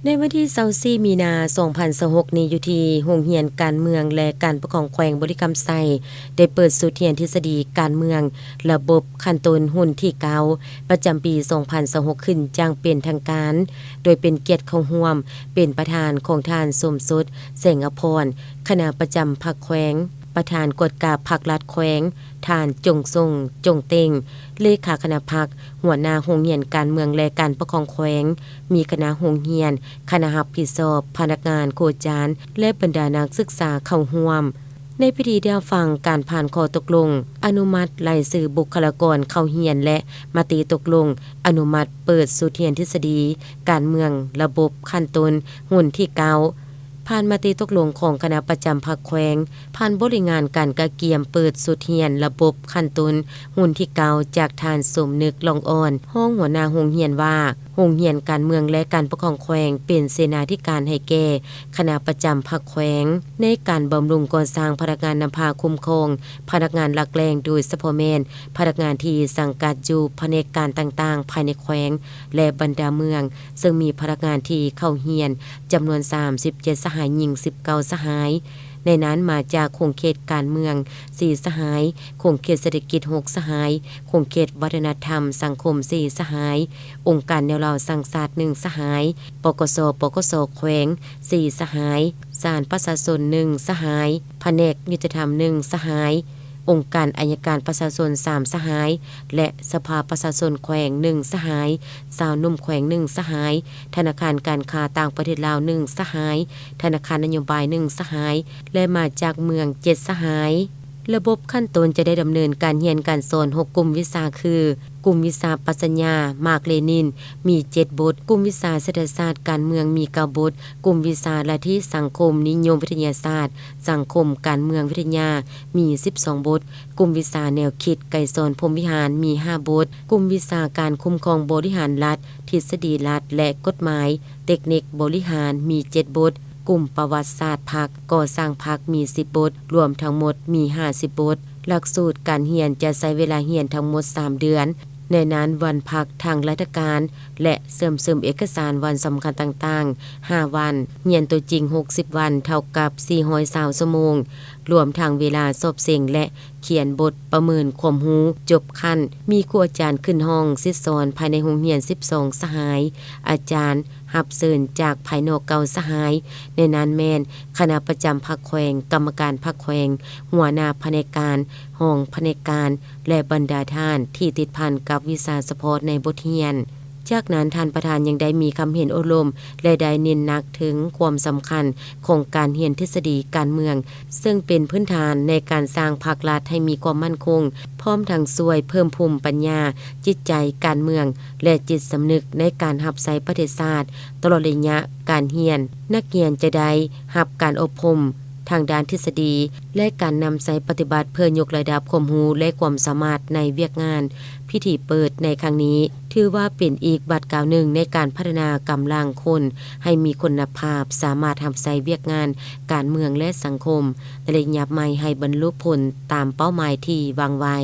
ໃນວັນທີຊາວສີ່ມີນາສອງພັນຊາວຫົກນີ້ ຢູ່ທີ່ໂຮງຮຽນການເມືອງ ແລະ ການປົກຄອງແຂວງບໍລິຄຳໄຊ ໄດ້ເປີດຊຸດຮຽນທິດສະດີການເມືອງ ລະບົບຂັ້ນຕົ້ນຮຸ່ນທີເກົ້າ ປະຈຳປີສອງພັນຊາວຫົກ ຂຶ້ນຢ່າງເປັນທາງການ, ໂດຍເປັນກຽດເຂົ້າຮ່ວມເປັນປະທານຂອງທ່ານ ສົມສົດ ແສງອະພອນ ຄະນະປະຈຳພັກແຂວງ, ປະທານກວດກາພັກລັດແຂວງ, ທ່ານ ຈົງສົງ ຈົງເຕັງ ເລຂາຄະນະພັກ, ຫົວໜ້າໂຮງຮຽນການເມືອງ ແລະ ການປົກຄອງແຂວງ, ມີຄະນະໂຮງຮຽນ, ຄະນະຮັບຜິດຊອບ, ພະນັກງານ, ຄູອາຈານ ແລະ ບັນດານັກສຶກສາເຂົ້າຮ່ວມ. ໃນພິທີໄດ້ຮັບຟັງການຜ່ານຂໍ້ຕົກລົງອະນຸມັດລາຍຊື່ບຸກຄະລາກອນເຂົ້າຮຽນ ແລະ ມະຕິຕົກລົງອະນຸມັດເປີດຊຸດຮຽນທິດສະດີການເມືອງລະບົບຂັ້ນຕົ້ນຮຸ່ນທີເກົ້າ ຜ່ານມະຕິຕົກລົງຂອງຄະນະປະຈຳພັກແຂວງ, ຜ່ານບົດລາຍງານການກະກຽມເປີດຊຸດຮຽນລະບົບຂັ້ນຕົ້ນຮຸ່ນທີເກົ້າ ຈາກທ່ານ ສົມນຶກ ຫຼອງອ່ອນ ຮອງຫົວໜ້າໂຮງຮຽນວ່າ, ໂຮງຮຽນການເມືອງ ແລະ ການປົກຄອງແຂວງ ເປັນເສນາທິການໃຫ້ແກ່ຄະນະປະຈຳພັກແຂວງ ໃນການບຳລຸງກໍ່ສ້າງພະນັກງານນຳພາຄຸ້ມຄອງພະນັກງານຫຼັກແຫຼ່ງ, ໂດຍສະເພາະແມ່ນພະນັກງານທີ່ສັງກັດຢູ່ພະແນກການຕ່າງໆພາຍໃນແຂວງ ແລະ ບັນດາເມືອງ, ເຊິ່ງມີພະນັກງານທີ່ເຂົ້າຮຽນຈຳນວນສາມສິບເຈັດສະຫາຍ, ຍິງສິບເກົ້າສະຫາຍ. ໃນນັ້ນມາຈາກຂົງເຂດການເມືອງສີ່ສະຫາຍ, ຂົງເຂດເສດຖະກິດຫົກສະຫາຍ, ຂົງເຂດວັດທະນະທຳສັງຄົມສີ່ສະຫາຍ, ອົງການແນວລາວສ້າງຊາດໜຶ່ງສະຫາຍ, ປກສ, ປກສ ແຂວງສີ່ສະຫາຍ, ສານປະຊາຊົນໜຶ່ງສະຫາຍ, ພະແນກຍຸດທະທຳໜຶ່ງສະຫາຍ, ອົງການໄອຍະການປະຊາຊົນສາມສະຫາຍ ແລະ ສະພາປະຊາຊົນແຂວງໜຶ່ງສະຫາຍ, ຊາວໜຸ່ມແຂວງໜຶ່ງສະຫາຍ, ທະນາຄານການຄ້າຕ່າງປະເທດລາວໜຶ່ງສະຫາຍ, ທະນາຄານນະໂຍບາຍໜຶ່ງສະຫາຍ ແລະ ມາຈາກເມືອງເຈັດສະຫາຍ. ລະບົບຂັ້ນຕົ້ນຈະໄດ້ດຳເນີນການຮຽນການສອນຫົກກຸ່ມວິຊາຄື ກຸ່ມວິຊາປັດຊະຍາມາກເລນິນ ມີເຈັດບົດ, ກຸ່ມວິຊາເສດຖະສາດການເມືອງມີເກົ້າບົດ, ກຸ່ມວິຊາລັດທິສັງຄົມນິຍົມວິທະຍາສາດ ສັງຄົມການເມືອງວິທະຍາມີສິບສອງບົດ, ກຸ່ມວິຊາແນວຄິດໄກສອນພົມວິຫານມີຫ້າບົດ, ກຸ່ມວິຊາການຄຸ້ມຄອງບໍລິຫານລັດ, ທິດສະດີລັດ ແລະ ກົດໝາຍເຕັກນິກບໍລິຫານມີເຈັດບົດ, ກຸ່ມປະຫວັດສາດພັກ, ກໍ່ສ້າງພັກມີສິບບົດ, ລວມທັງໝົດມີຫ້າສິບບົດ. ຫຼັກສູດການຮຽນຈະໃຊ້ເວລາຮຽນທັງໝົດສາມເດືອນ, ໃນນັ້ນວັນພັກທາງລາຊະການ ແລະ ເຊື່ອມຊຶມເອກະສານວັນສຳຄັນຕ່າງໆຫ້າວັນ, ຮຽນຕົວຈິງຫົກສິບວັນ ເທົ່າກັບສີ່ຮ້ອຍຊາວຊົ່ວໂມງ, ລວມທັງເວລາສອບເສັງ ແລະ ຂຽນບົດປະເມີນຄວາມຮູ້ຈົບຂັ້ນ, ມີຄູອາຈານຂຶ້ນຫ້ອງສິດສອນພາຍໃນໂຮງຮຽນສິບສອງສະຫາຍ, ອາຈານຮັບເຊີນຈາກພາຍນອກເກົ້າສະຫາຍ, ໃນນັ້ນແມ່ນຄະນະປະຈຳພັກແຂວງ, ກຳມະການພັກແຂວງ, ຫົວໜ້າພະແນກການ, ຮອງພະແນກການ ແລະ ບັນດາທ່ານທີ່ຕິດພັນກັບວິຊາສະເພາະໃນບົດຮຽນ. ຈາກນັ້ນທ່ານປະທານຍັງໄດ້ມີຄຳເຫັນໂອ້ລົມ ແລະ ໄດ້ເນັ້ນໜັກເຖິງຄວາມສຳຄັນຂອງການຮຽນທິດສະດີການເມືອງ, ເຊິ່ງເປັນພື້ນຖານໃນການສ້າງພັກລັດໃຫ້ມີຄວາມໝັ້ນຄົງ, ພ້ອມທັງຊ່ວຍເພີ່ມພູມປັນຍາ, ຈິດໃຈການເມືອງ ແລະ ຈິດສຳນຶກໃນການຮັບໃຊ້ປະເທດຊາດ. ຕະຫຼອດໄລຍະການຮຽນ, ນັກຮຽນຈະໄດ້ຮັບການອົບຮົມ ທາງດ້ານທິດສະດີ ແລະ ການນຳໃຊ້ປະຕິບັດ ເພື່ອຍົກລະດັບຄວາມຮູ້ ແລະ ຄວາມສາມາດໃນວຽກງານ. ພິທີເປີດໃນຄັ້ງນີ້ ຖືວ່າເປັນອີກບາດກ້າວໜຶ່ງໃນການພັດທະນາກຳລັງຄົນໃຫ້ມີຄຸນນະພາບ, ສາມາດຮັບໃຊ້ວຽກງານການເມືອງ ແລະ ສັງຄົມໃນໄລຍະໃໝ່ໃຫ້ບັນລຸຜົນຕາມເປົ້າໝາຍທີ່ວາງໄວ້.